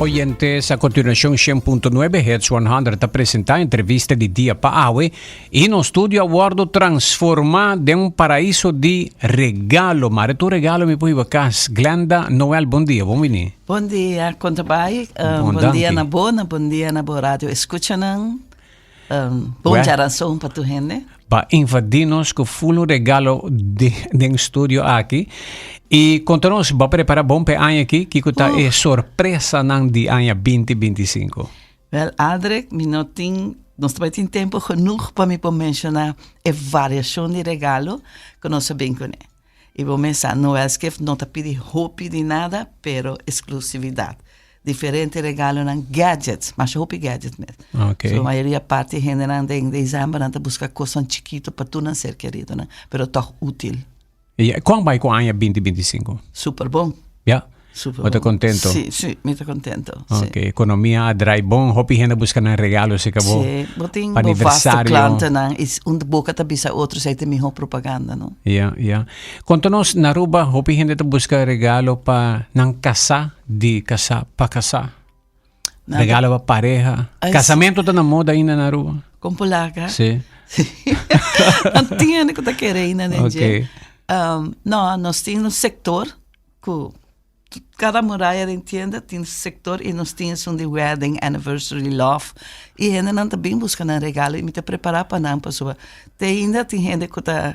Oyentes, a continuacion 100.9 Hits 100 ta presenta entrevista di dia pa awe y nos studio a wordo transforma den un paraiso di regalo. Mare tu regalo mi por hiba cas. Glenda Noel, bon dia, bon bini. Bon dia, con ta bay? Bon, Bon dia danki. na bo, na bon dia na bo radio escuchanan. Bon Wè. djaranson pa tur hende. Pa invadí nos ku full un regalo di, den studio aki. I konta nos, bo a prepará bon p'e aña aki? Kiko ta e sorpresanan di aña 2025? Wel, Adrick, mi no tin, nos ta bai tin tempo genoeg pa mi por menshoná e variashon di regalo ku nos a bin kuné. I bo mes sa, Noel's Gift no ta pidi hopi di nada, pero exclusividad. Diferente regalonan, gadgets, masha hopi gadgets mes. Okay. So mayoria parti hendenan den december nan ta busca cosnan chikito pa tur nan ser keridonan, pero toch útil. Ja, kon bai ku aña 2025? Super bon. Ja. Super Bo ta bon. contento? Sí, sí, mi ta contento. Sí. Ok, economia a draai bon, hopi hende a busca nan regalo, se acabó. Sí, bo tin Pa bo vaste aniversario. klantennan y un boca ta bisa otro, esei ta miho propaganda, no? Ja, ja. Konta nos, na Aruba hopi hende ta busca regalo pa nan casá, di casá pa casá. Nan ta- Regalo pa pareha. Ay, Casamento ta na moda ainda na Aruba. Con polaca. Sí. Nan tin hende ku ta kere ainda den dje. Ok. No, nos tin un sector ku kada muraya den tienda tin sector y nos tin esun di wedding, anniversary, love y hendenan ta bin busca nan regalo y mi ta prepara pa nan pasobra te ainda tin hende ku ta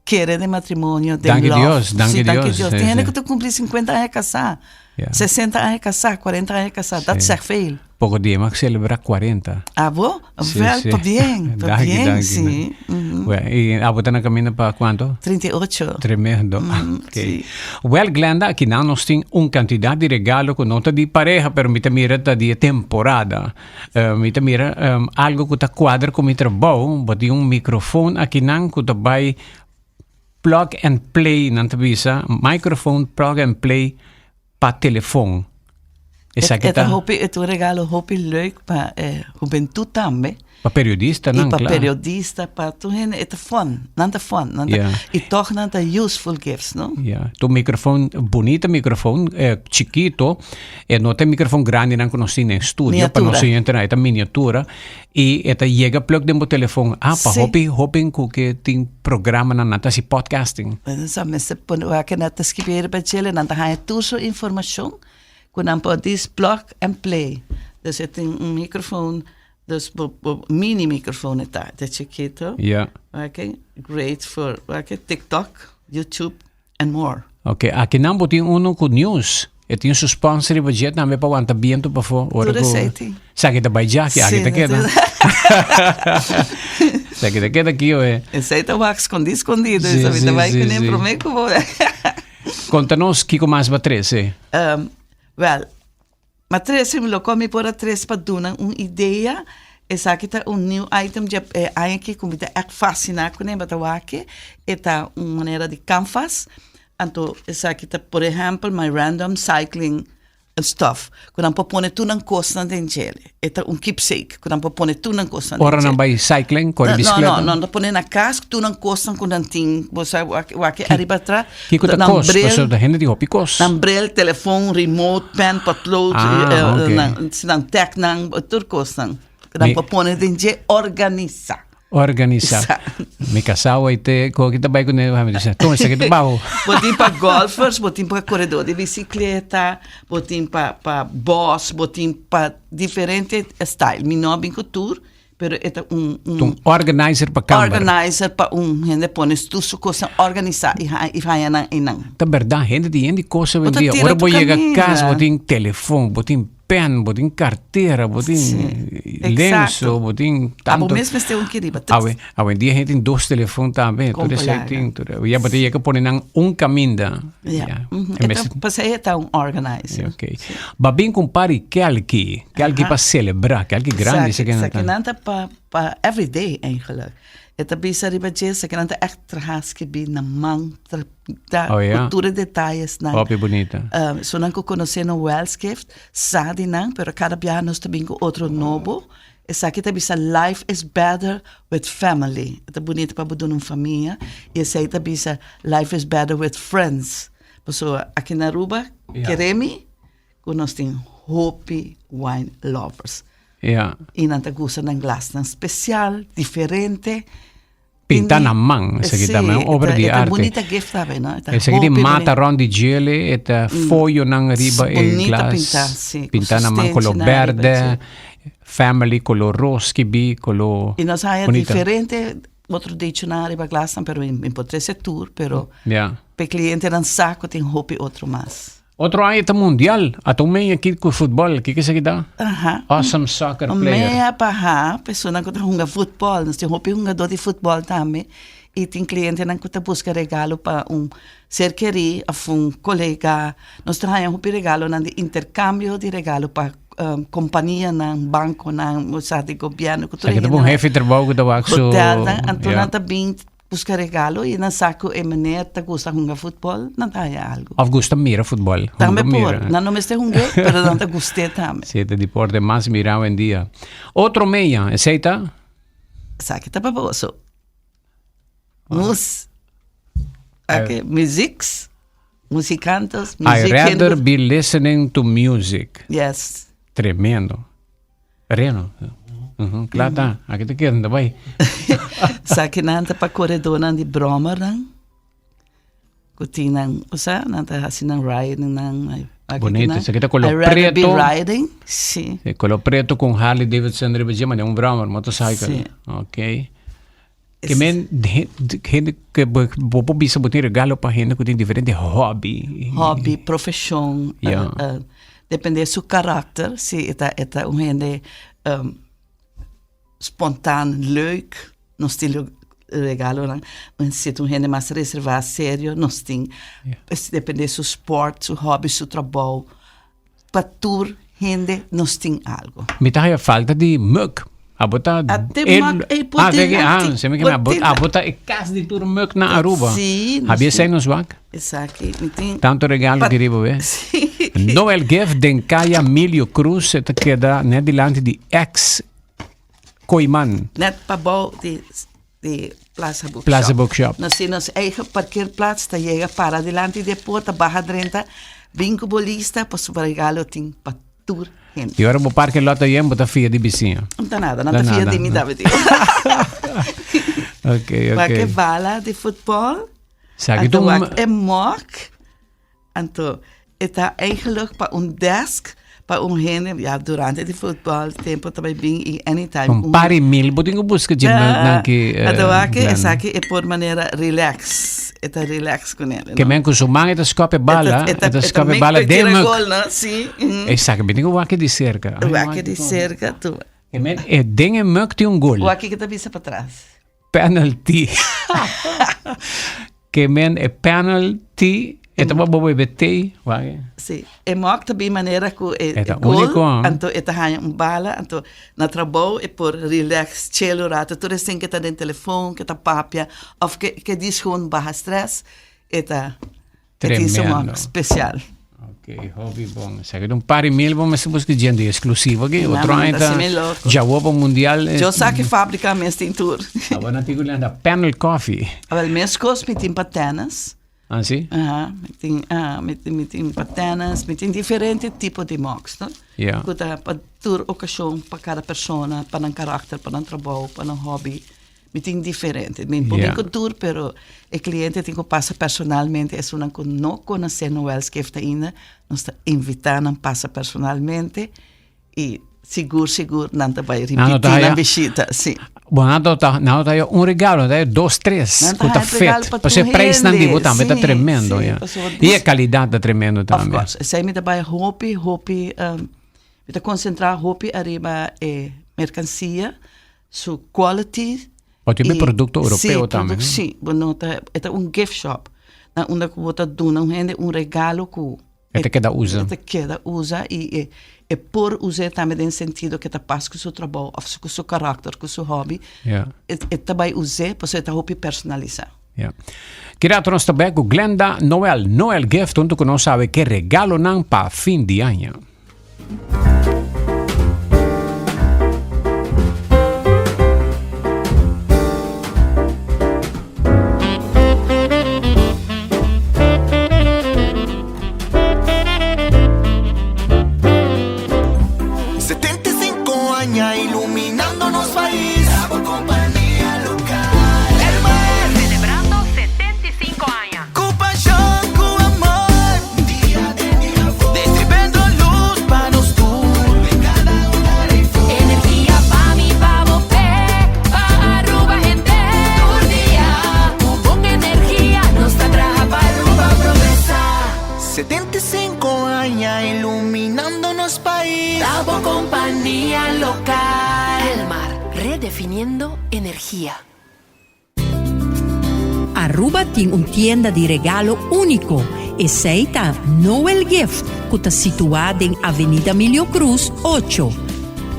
kere den matrimonio, den Danki love. Dios, danki Sí, danki Dios, Dios. sí, Tin hende sí. ku ta cumpli 50 aña casá, Ja. 60 aña casá, 40 aña casá, dat Sí. zegt veel. Poko dia mag celebra 40. Abo? Sí, Wel, sí. pabien, Danki, pabien, danki. sí. Mhm. Well, y abo ta na camino pa cuanto? 38. Tremendo. Mm, Ok. sí. Well, Glenda, aki nan nos tin un cantidad di regalo cu no ta di pareha, pero mi ta mira ta di e temporada. Mi ta mira algo cu ta cuadra cu mi trabou. Bo tin un microfoon aki nan cu ta bay plug and play, nan ta bisa, microfoon plug and play pa telefon. Esaki E ta ta hopi, e ta un regalo hopi leuk pa e hubentud tambe. pa periodistanan, I pa kla. periodista, pa tur hende. E ta fun, nan ta fun. Nan ta, Ja. I tog nan ta useful gifts, no? Ja, tu microfoon, bunita microfoon, chikito. E no ta e microfoon grandinan ku nos tin den studio, pa nos Miniatura. oyentenan, e ta miniatura. I e ta yega plug den bo telefon. Ah, pa Sí. hopi hopi ku ke tin programanan, nan ta hasi podcasting. Bueno, sa mester pone wak nan ta skibi riba djele, nan ta haña tur su informashon ku nan por dis plug and play. Dus e tin un microfoon, dus bo bo mini microfoon e ta, e ta chikito. Ja. Wak, great for wak, TikTok, YouTube and more. Ok, akinan bo tin uno ku news. E tin su sponsor riba dje tambe pa wanta biento pafó. Ora Tur ku esei tin. Esaki ta bai djaki, aki Sí, ta keda. Esaki ta keda aki oe. Esei ta wak skondí skondí, dus Sí, mi sí, ta bai sí, kuné sí. promé ku bo. Konta nos kiko mas bo a trese. Wèl, Ma trese mi loco mi por a trese pa duna un idea. Esaki ta un new item dje e aña aki ku mi ta ègt fasiná kuné, bo ta wak e ta un manera di canvas. Anto esaki ta por ehèmpel my random cycling stuff ku nan por pone tur nan kosnan den djele. E ta un keepsake ku nan por pone tur nan kosnan den Ora nan djele. bai cycling, kore No, bisikleta? no, nan ta pone na kas tur nan kosnan ku nan tin. Bo sa wak wak ariba atra. Kiko ta Nan kos? bril, Pasobra hende di hopi kos. Nan bril, telefon, remote, pen, potlood, Ah, ok. nan, nan tag nan, tur kosnan. Nan Mi- por pone den dje organisa. Organisa. Sa. Mi kasá hoy te ko kita bai kuné, mi dice, toma esaki ta baho. Bo tin pa golfers, bo tin pa koredó di bisikleta, bo tin pa pa bòs, bo tin pa diferente style. Mi no a bin ku tur, Pero e ta un, un, Un organizer pa kamber. Organizer pa un hende pone tur su cosnan organisa y ha, y haya nan einan. Ta berdad, hende tin hende cosa Bo ta hoy en dia. tira Ora tu bo yega camina. cas, bo tin telefon, bo tin pen, bo tin cartera, bo tin Sí, lenso, exacto. bo tin Abo tanto. mes mester un kiriba. Awe, awe en dia hende tin dos telefon tambe. Con Tur esei palaga. tin, tur. Ya bo ta yega pone nan un caminda. Ja. Ja. Mhm. En E mes- ta, pasei e ta un organizer. Ok. Ba bin con pari kelki. Kelki pa celebra, kelki grandi Esaki, esaki nan ta. esaki nan ta pa, pa everyday eigenlijk. E ta bisa riba dje, esaki nan ta echt traha skibi na man, tra, ta, Oh, ja. ku tur e detayesnan. Hopi bunita. So nan ku konosé no Welsgift, sa di nan, pero kada biaha nos ta bin ku otro nobo. Esaki ta bisa life is better with family. E ta bunita pa bo duna un famia. I esei ta bisa life is better with friends. Pasobra aki na Aruba, Ja. kere mi ku nos tin. hopi wine lovers. Ja. I nan ta gusta nan glasnan spesial, diferente. Pinta na man, esaki Sí, tambe un obra e ta- di e ta arte. bunita gift tambe, no? E ta Esaki di hopi mata bunita. rond di djele, e ta foyonan riba e Bunita glas. pinta, sí, ku Pinta na man color sustentie nan riba, berde, sí. family color ros skibi, color I nos haya bunita. diferente otro dichonan riba glasnan, pero mi por trece tur, pero Ja. p'e clientenan sa cu tin hopi otro mas. Otro aña ta mundial, ata un meña aki cu futbol, kiko esaki ta? Aha. Awesome soccer Un player. meña pa ha, persona cu ta hunga futbol, nos tin hopi hungador di futbol tambe, y tin clientenan cu ta busca regalo pa un ser keri of un colega. Nos ta haña hopi regalonan di intercambio di regalo pa companianan, banconan, osea di gobierno cu tur Esaki ta pa un hende. hefe di trabou cu ta wak su. Hotelnan, anto Ja. nan ta bin Buska regalo y nan sa cu e meneer ta gusta hunga futbol, nan ta haya algo. Of gusta mira futbol. Tambe Hunga por. mira. Nan no mester hunga, pero nan ta gust'é tambe. Sí, ta deporte mas mira awendia. Otro meña, esey ta? Esaki ta pa boso. Mus. Oké, muzieks, muzikantos, I muziek. rather be listening to music. Yes. Tremendo. Reno. Uhum, kla ta. Aki ta keda, ta bai. Sa ki nan ta pa koredónan di bròmernan. Ku tin nan, osea, nan ta hasi nan riding nan. Bonito, esaki ta koló I rather be preto. riding, si. E koló preto ku un Harley Davidson riba dje, manera un bròmer, motorcycle. Si. Ok. Ke men hende ke bo por bisa bo tin regalo pa hende ku tin diferente hobby. Hobby, profeshon, Ja. depende su karakter, si e ta e ta un hende spontaan, leuk, nos tin regalonan, si ta un hende mas reserva, serio, nos tin, depende su sport, su hobby, su trabou. Pa tur hende nos tin algo. Mi ta haya falta di muk. Abo ta A te muk ei por Ah, tin ah, ti- se me por abo, tin- abo ta e kas di tur muk na Aruba. Sí, nos Habia tin. sei nos wak? Esaki, mi tin. Tanto regalo Pa- di riba be. Sí. Noel Gift den Kaya Milio Cruz e ta keda net dilanti di ex Kooiman. Net pabou di di Plaza Bookshop. Plaza Bookshop. Nos tin nos eigen parkeerplaats, ta yega para dilanti di e porta, baha drenta, bin ku bo lista, pasobra regalo tin pa tur hende. I ora bo parke lot ayen, bo ta fia di bisiña. No ta nada, nan ta fia di mi tambe. Ok, ok. Wak e bala di futbol, Sa ki anto tu wak e mok. Anto e ta eigenlijk pa un desk pa un hende, ya durante di futbol tempo ta bai bin y anytime. Un par di mil bo tin ku buska dje nan ki. Anto wak esaki e por manera relax, e ta relax ku nel. Ke men ku su man e ta skop e bala, e ta skop e bala den muk. Gol, no? Si. Esaki mi tin ku wak di serka. Wak di serka tu. Ke men e den e muk tin un gol. Wak ke ta bisa patras. Penalty. Ke men e penalty e ta bo bebe thee, wak e? Si, e mok ta bin manera ku e E ta gol, úniko, ah. anto e ta haña un bala, anto na trabou e por relax chel un rato, tur esei ke ta den telefon, ke ta papia, of ke ke dis gewoon baha stress, e ta e tin su mok Tremendo. spesial. Ok, hopi bon. Esaki ta un par di mil bo mester buska djente exclusivo aki. Na, Otro man, aña ta ta así mi loco. Jawoba Mundial. Yo sa ki fabrica mes tin tur. Abo nan tin ku landa Panel Coffee. Awel, mes kos mi tin pa tennis. Ah, si? Aha, mi tin, ah, mi tin, mi tin pa tennis, mi tin diferente tipo di moks, no? Ja. Ku ta pa tur okashon, pa kada persona, pa nan karakter, pa nan trabou, pa nan hobby. Mi tin diferente. Mi por bin ku tur, pero e kliente tin ku pasa personalmente. Esunnan ku no konosé Noel's Gift ainda, nos ta invitá nan pasa personalmente i sigur sigur nan ta bai ripití nan bishita. Sí. Bo nan ta nan ta haya un regalo, nan ta haya dos, tres ku ta fit. Pasobra e preisnan di bo tambe ta tremendo, ya. I e kalidat ta tremendo tambe. Of course. Esei mi ta bai hopi, hopi, mi ta konsentrá hopi ariba e merkansia. Su quality. Bo tin producto europeo tambe. Si, bo no ta, e ta un gift shop. Na unda ku bo ta duna un hende un regalo ku E ta keda usa. E ta keda usa i e e por us'é tambe den sentido ke ta pas ku su trabou òf ku su karakter, ku su hobby. Ja. E e ta bai us'é pasobra e ta hopi personalisá. Ja. Ki rato nos ta bek ku Glenda Noel, Noel Gift, huntu ku nos sabe ke regalonan pa fin di aña. local. Elmar, redefiniendo energia. Aruba tin un tienda di regalo úniko, esei ta Noel Gift ku ta situá den Avenida Milio Cruz ocho.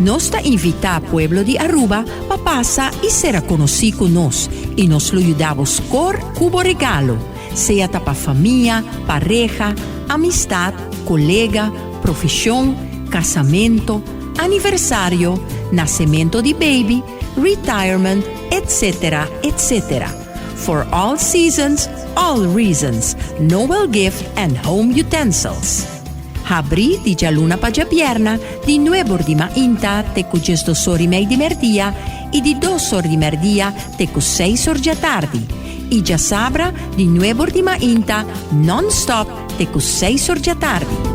Nos ta invitá pueblo di Aruba pa pasa i sera konosí ku nos i nos lo yuda bo skor ku bo regalo, sea ta pa famia, pareha, amistad, kolega, profeshon, kasamento, aniversario, nasemento di baby, retirement, etc. Etc. For all seasons, all reasons, Noel Gift and Home Utensils. Habrí di djaluna pa djabièrna di nuebor di mainta te ku djesdos or i mei di mèrdia i di dos or di mèrdia te ku seis or djatardi i djasabra di nuebor di mainta nònstòp te ku seis or djatardi.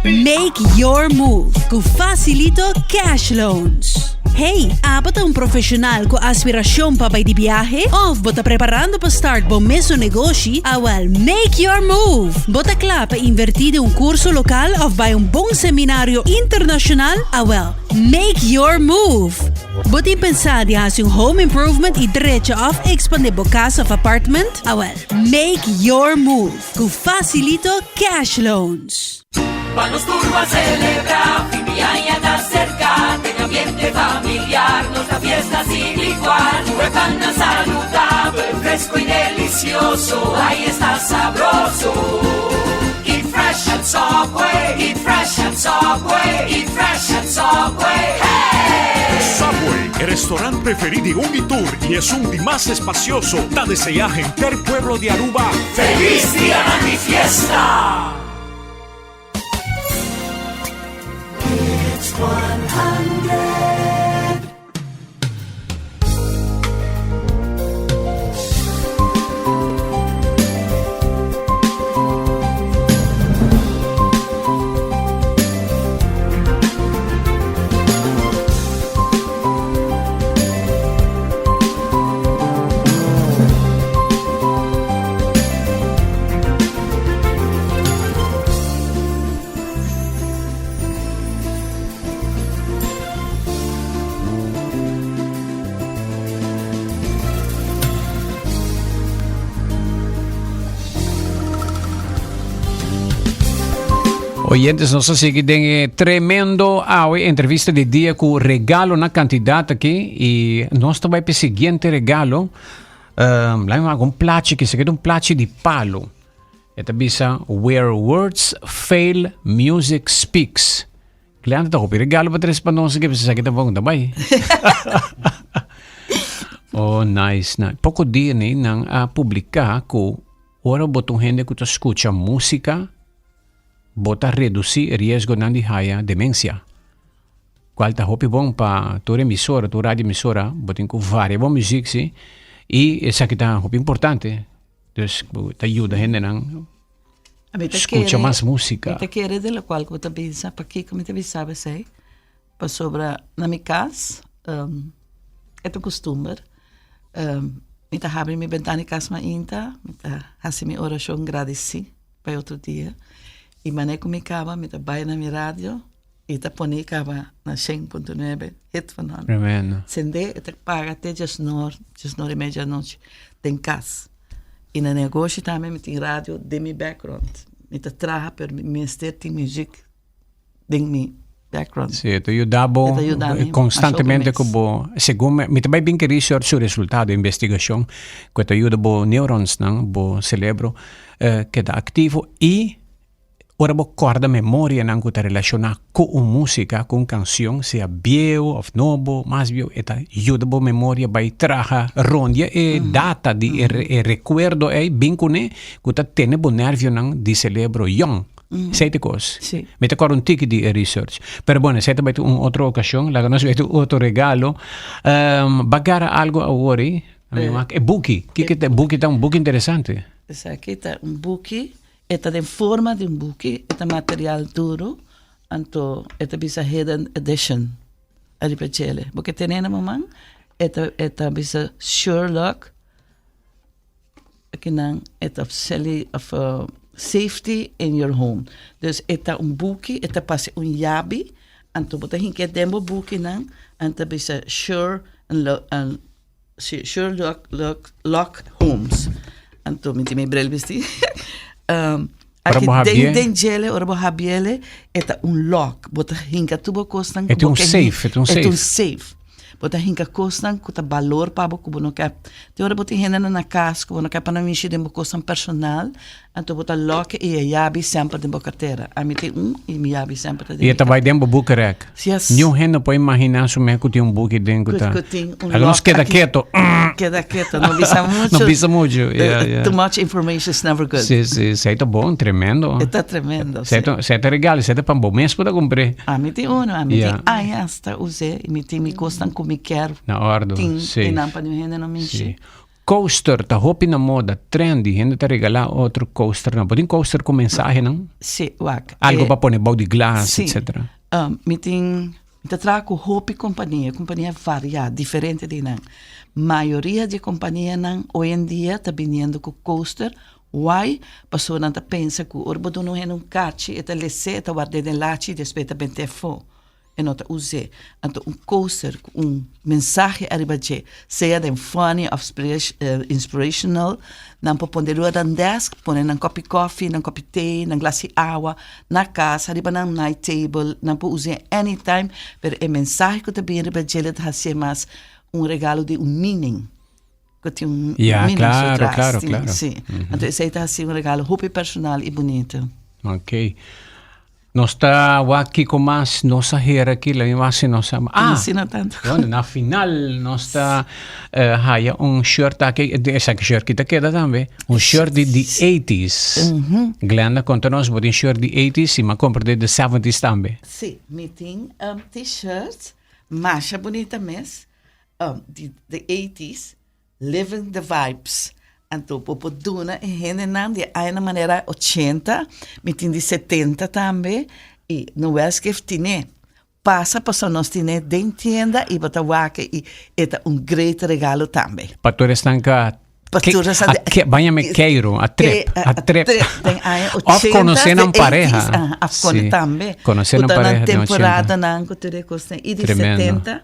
Make your move ku Facilito Cash Loans. Hey, abo ta un profesional ku aspirashon pa bai di biahe? Of bo ta preparando pa start bo mesun negoshi? Awel, make your move! Bo ta kla pa invertí den un kurso lokal of bai un bon seminario internashonal? Awel, make your move! Bo tin pensá di hasi un home improvement i drecha of ekspandé bo kas of apartment? Awel, make your move! Ku Facilito Cash Loans. Pa nos tur ban celebra, fin di aña ta cerca, den ambiente familiar nos ta fiesta sin igual. Tur e pannan saludabel, fresco y delicioso, ay esta sabroso. Eat fresh at Subway, eat fresh at Subway, eat fresh at Subway, hey! Subway, e restaurant preferí di un i tur i esun di mas espacioso, ta deseá henter pueblo di Aruba Feliz Dianan di Fiesta! Oyentes, nos a sigui den e tremendo awe entrevista di dia ku regalo na kantidat aki i nos ta bai pa e siguiente regalo. Um, laat me maken un plaatje, que se queda un plaatje di palo. E ta bisa, where words fail, music speaks. Cleante ta hopi regalo pa tres pa nos que sa que ta bon ta bai. oh, nice, nice. Poco dia ni nan a publica ku ora bo ta un hende ku ta scucha música, bo ta reduci riesgonan di haya demencia. Cual ta hopi bon pa tur emisora, tur radio emisora, bo tin cu varia bo muziek si. Y esaki ta hopi importante. Dus bo ta yuda hendenan scucha mas musica. Mi ta kere de locual cu bo ta bisa, pakico mi ta bisa esey? Pasobra na mi cas e ta un costumber, mi ta habri mi bentana di cas mainta, mi ta haci mi oracion gradeci pa e otro dia, y manera cu mi caba mi ta bay na mi radio y ta pone caba na shen punto nuebe hit van Holland. Tremendo. Sende e ta paga te diesnor, diesnor y media anochi den cas. Y na negoshi tambe mi tin radio den mi background. Mi ta traha pero mi mester tin muziek den mi background. Sí, e ta yuda bo E ta yuda mi constantemente masha ku hopi bo, segun mi, mi ta bai bin ke research su resultado, investigacion, ku e ta yuda bo neuronsnan, bo celebro, keda activo y Ora bo kòrda memorianan ku ta relashoná ku un músika, ku un kanshon, sea bieu òf nobo, mas bieu, e ta yuda bo memoria bai traha rondia e data di e e rekuerdo ei bin kuné ku ta tene bo nèrvionan di selebro yòn. Esei ta e kos. Mi ta kòrda un tiki di e research. Pero bueno, esei ta bai un otro okashon. Laga nos bai un otro regalo. Bo a gara algu awor ei? E buki. Kiko ta e buki? Ta un buki interesante. Esaki ta un buki. E ta den forma di un buki, e ta material duro, anto e ta bisa hidden edition ariba djele. Bo ke tene na bo man, e ta e ta bisa Sherlock, akinan e ta sali of. Safety in your home. Dus e ta un buki, e ta pasa un yabi, anto bo ta hinka den bo bukinan, anto ta bisa sure and sure lock, lock, lock homes. Anto mi tin mi bril bisti. um, Ora bo den, den djele, ora bo habiele, e ta un lock. Bo ta hinka tur bo kosnan. E ta un safe, e ta un safe. E ta un safe. Bo ta hinka kosnan ku ta balor pa bo ku bo no ke. Te ora bo tin hendenan na kas ku bo no ke pa nan mishi den bo kosnan personal, anto bo ta lock e e yabi semper den bo kartera. Ami tin un i mi yabi semper ta den I mi e ta bai den bo bukerèk. Yes. Niun hende no por imaginá su mes ku tin un buki den ku ta. Ku tin un Algo nos lock keda aki. keto. Keda keto, no bisa mucho. No bisa mucho, yeah, yeah. Too much information is never good. Si, si, esei ta bon, tremendo. E ta tremendo, Esei si. ta, esei ta regalo, esei ta pa bo mes por ta kumpr'é. Ami tin uno, ami tin Yeah. aña hasta us'é i mi tin mi kosnan ku mi kier Na ordo, tin safe. i nan pa niun hende no mishi. Si. Coaster ta hopi na moda, trendy, hende ta regalá otro coasternan. Bo tin coaster ku mensahenan? Si, wak. Algo E pa pone bou di glas, si. etcetera. Mi tin, mi ta traha ku hopi kompania, kompania variá, diferente di nan. Mayoria di e kompanianan hoy en dia ta biniendo ku coaster Why? Pasobra nan ta pensa ku ora bo duna un hende un kachi, e ta les'é, e ta ward'é den lachi i despues e ta bent'é afó. E no ta us'é. Anto un coaster ku un mensahe ariba dje, sea den funny òf inspirational, nan por pone riba nan desk, pone nan kòpi kòfi, nan kòpi te, nan glas di awa, na kas, ariba nan night table, nan por us'é anytime, pero e mensahe ku ta bini riba dje lo ta hasié mas un regalo di un meaning. Ku tin un Ja, meaning claro, su tras, claro, tin, claro. Sí. Anto esei ta hasi un regalo hopi personal i bunito. Ok. Nos ta wak kiko mas nos a hera aki, la mi wak si nos a... Ah! Asina tanto. Bueno, na final nos ta eh, haya un shirt aki, esaki shirt ki ta keda tambe, un shirt di di 80s. Glenda konta nos, bo tin shirt di 80s i m'a kompra di de 70s tambe. Sí, mi tin um, t-shirts masha bunita mes. Um, di the eighties, living the vibes. Anto bo por duna e hendenan di añanan manera ochenta, mi tin di setenta tambe, i Noel's Gift tine. Pasa pasobra nos tine den tienda i bo ta wak i e ta un great regalo tambe. Pa tur esnan ka Pa ke, tur esnan a ke, baña me keiro, a trip, Ke, a trip. Den aña Of 80, konosé nan de pareha. 80s, aha, of Sí, tambe. konosé Ku nan ta nan pareha den 80. temporadanan ku tur e kosnan. I di Tremendo. 70,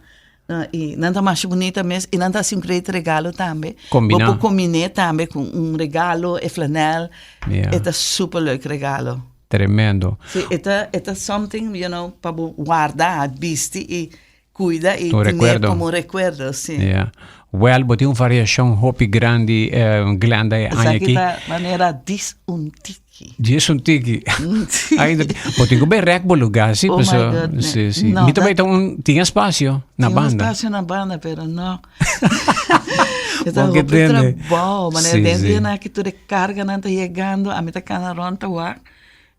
No, i nan ta masha bunita mes i nan ta hasi un great regalo tambe. Kombiná. Bo por kombiné tambe ku un regalo, e flanel. Ja. E ta super leuk regalo. Tremendo. Sí, e ta, e ta something, you know, pa bo warda, bisti i kuida i Un tene rekuerdo. komo un rekuerdo, sí. Ja. Wel, bo tin un variashon hopi grandi, eh, Glenda, e aña Esaki aki. ta manera dis un tiki. Djes un tiki. Ainda bo tin ku bai rèk bo lugá, si, Oh my paso goodness. si, si. No, Mi ta bai dat ta un tin espasio na tin un banda. espasio na banda, pero no. E ta Bo ke hopi tende. trabou, manera Si, den si. dianan aki tur e karganan ta yegando, ami ta kana rònt ta wak,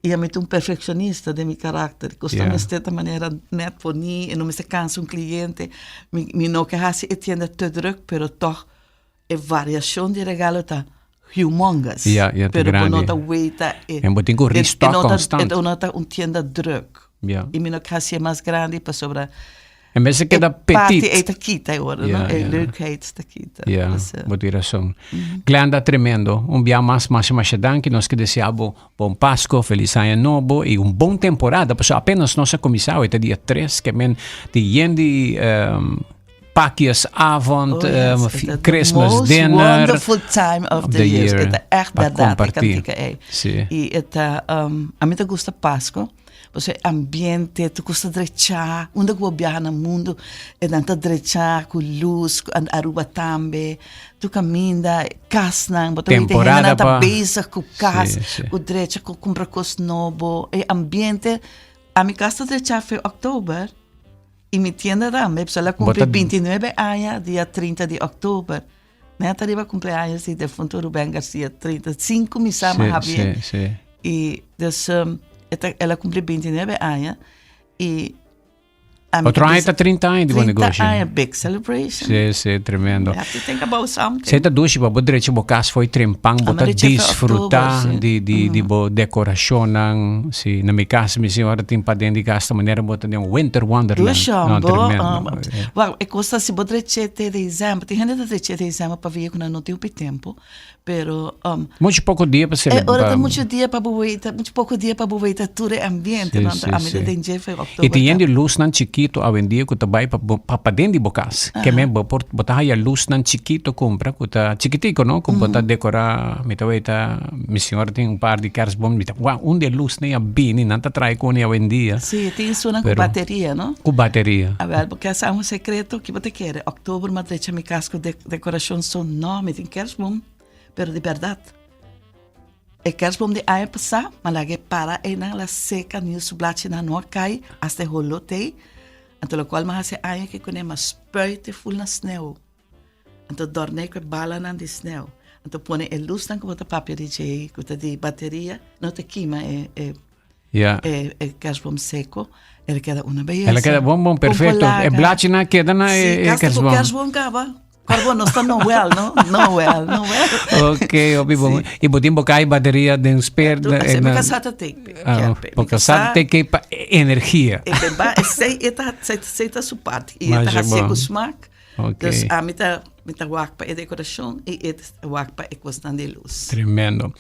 i ami ta un perfekshonista den mi karakter. Kos ta Ja. mester ta manera nèt poní, e no mester kansa un kliente. Mi mi no ke hasi e tienda te drùk, pero tòg E variacion di regalo ta humongous. Ja, ja, ta pero bo grandi. no ta weita e. En bo tin ku restock e no ta- constant. E no ta un tienda druk. Ja. I mi no ke hacié mas grandi pasobra En bes e keda e parti petit. ei ta kita e ora, Ja, no? E ja. leukheid ta kita. Ja, Dus, eh, bo tin rason. Glenda, tremendo. Un bia mas, masha masha danki. Nos ke desea bo bon Pasco, feliz aña nobo i un bon temporada. Pasobra apenas nos a kuminsá, awe ta dia tres, ke men tin yen di ehm, Pakjesavond, Oh, yes. um, The Christmas most dinner. wonderful time of the, year. year. E ta echt Pa berdad, e comparti. cantica ei. Sí. I e ta, um, ami ta gusta Pasco, pasobra e ambiente, tur cos ta drechá, unda cu bo biaha na mundo, e nan ta drechá cu luz, cu Aruba tambe, tur caminda, casnan, bo ta weten Temporada hendenan ta pa- bezig cu cas, Sí, sí. cu drecha, cu cumpra cos nobo, e ambiente, ami cas ta drechá fe october. I mi tienda tambe, pasobra el a Bo cumpli ta- 29 aña dia 30 di october. Net ariba cumpleaños di defunto Ruben Garcia, 35 mi sa Sí, ma Javier. sí, sí. I dus um, e ta, el a cumpli 29 aña i Otro aña ta 30 aña di bo negoshi. 30 aña, big celebration. Si, si, tremendo. We have to think about something. Si ta dushi pa bo drecha bo cas fo'i trempan, bo ta disfruta di, di, di bo decoracionnan. Si, na mi cas mi señora tin paden di cas ta manera bo ta den un winter wonderland. Dushi, No, bo. tremendo. Wel, e cos ta si bo dreche te december, tin hende ta dreche december pabia cu nan no tin hopi tempo. Pero um, Mucho poco dia pa celebra. E ora ta mucho dia pa bo weita, mucho poco dia pa bo weita tur e ambiente, Sí, no? sí, A mi ta sí. den dje fe E oktober tin ta. di luznan chikito awendia ku ta bai pa bo pa paden di bo kas. Ke men bo por bo ta haya luznan chikito kumpra ku ta chikitiko no ku bo ta dekora mi ta weita mi señora tin un par di kerstboom mi ta wou unda e luznan a bini nan ta trae kuni awendia. Sí, tin esunnan ku Pero bateria no? ku bateria. Awel bo ke sa un secreto ki bo ta kere oktober mi a drecha mi kas ku decoracion so no mi tin kerstboom pero di berdad e kerstboom di aña pasa mi a laga e para eynan la seca ni su blachinan no a cay hasta e holo tey anto locual mi a haci aña aki cune mi a spuit e ful na sneeuw anto dorne cu e balanan di sneeuw anto pone e luznan cu bo ta papia di djey cu ta di bateria no ta kima e e Ja. E, e kerstboom seco, el keda una belleza. El keda bon bon perfecto. E blachi na keda na Sí, e, e casi cu kerstboom. kerstboom caba. Corbo no está Noel, no? Noel, Noel. Ok, hopi bon. I bo tin bo kai bateria den spare. Tu, de- mi na- casata take. Ah, bo casata take pa energia. E beba, e sei, eta, sei, sei ta su parte. E eta Masha hasi bon. cu smaak. Ok. Dus ami ta, mi ta wak pa e decoracion y e ta wak pa e cosnan di luz. Tremendo.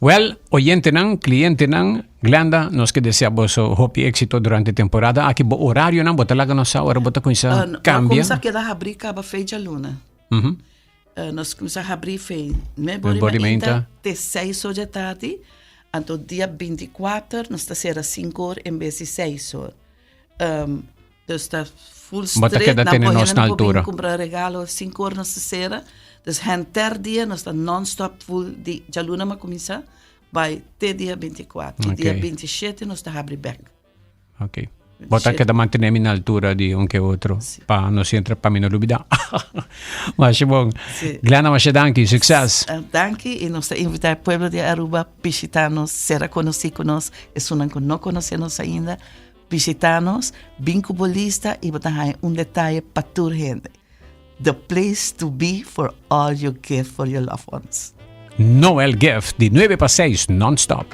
Well, oyentenan, clientenan, Glenda, nos ke desea boso hopi éxito durante temporada. Aki bo horarionan, bo ta laga nos sa ora bo ta cuminsa Uh, no, cambia. Nos cuminsa keda habri caba fecha luna. Mhm. Uh, nos cuminsa habri fe nuebe Nuebe ora ora y mainta. mainta te seis or di tardi. Anto dia 24 nos ta cera cinco or en bes di seis or. Um, Dus ta full Bo ta straight. keda Nan tene por nos hende na no por bin altura. kumpra regalo sinku or nos ta sera. Dus henter dia nos ta non-stop full di djaluna m'a kuminsá bai te dia 24. I dia Ok. 27 nos ta habri bèk. Ok. Bo ta 27. keda mantené mi na altura di un ke otro pa no sintra pa mi no lubidá. Masha bon. Sí. Glenda, masha danki. Succes. Danki i nos ta invitá e pueblo di Aruba bishitá nos, sera konosí ku nos, esunnan ku no konosé nos ainda. Bishita nos, bin ku bo lista i bo ta haña un detaye pa tur hende. The place to be for all your gift for your loved ones. Noel Gift di nuebe pa seis non stop.